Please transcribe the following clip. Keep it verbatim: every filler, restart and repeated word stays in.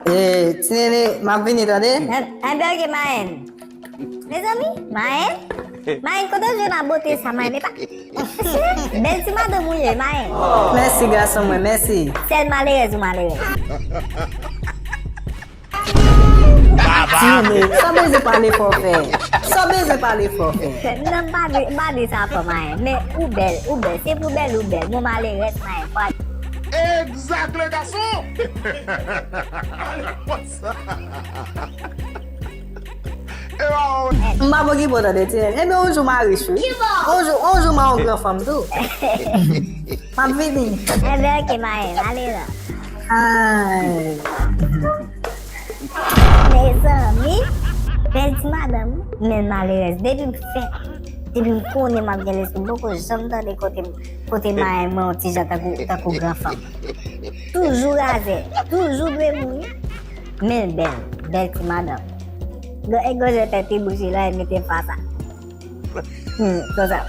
E, ti nene, m ap vini, tande? Enben, oke, Mayen. Mezanmi, Mayen? Mayen, kote w jwenn a bote sa, Mayen? E pa... Bèl ti madanm ou ye, Mayen. Mèsi, gason mwen, mèsi. Sèl malerèz ou malerèz. Ti nene, sa w bezwen pale fò fè? Sa w bezwen pale fò fè? Non, m pa di, m pa di sa fò, Mayen. Men ou bèl, ou bèl. Se pou bèl ou bèl. Mon malerèz, Mayen. Fwa... Exact, le garçon! Allez, what's up? M pa pou ki bò tande, ti nene. Enben, yon jou m a rich, wi. Yon jou, yon jou m a yon gran fanm tou. M ap vini. Enben, oke, Mayen, ale la. Ay. Mezanmi, bèl ti madanm, men malerèz. Depi m fè, depi m konnen m ap gen lespri, m poko janm tande kote, kote Mayen mwen yon ti jan tankou, tankou gran fanm. Toujou razè, toujou dwe mouri. Men l bèl, bèl ti madanm. Gwo, e gwo jwèt tèt li bouche la, e mete fas a. Hmm, konsa.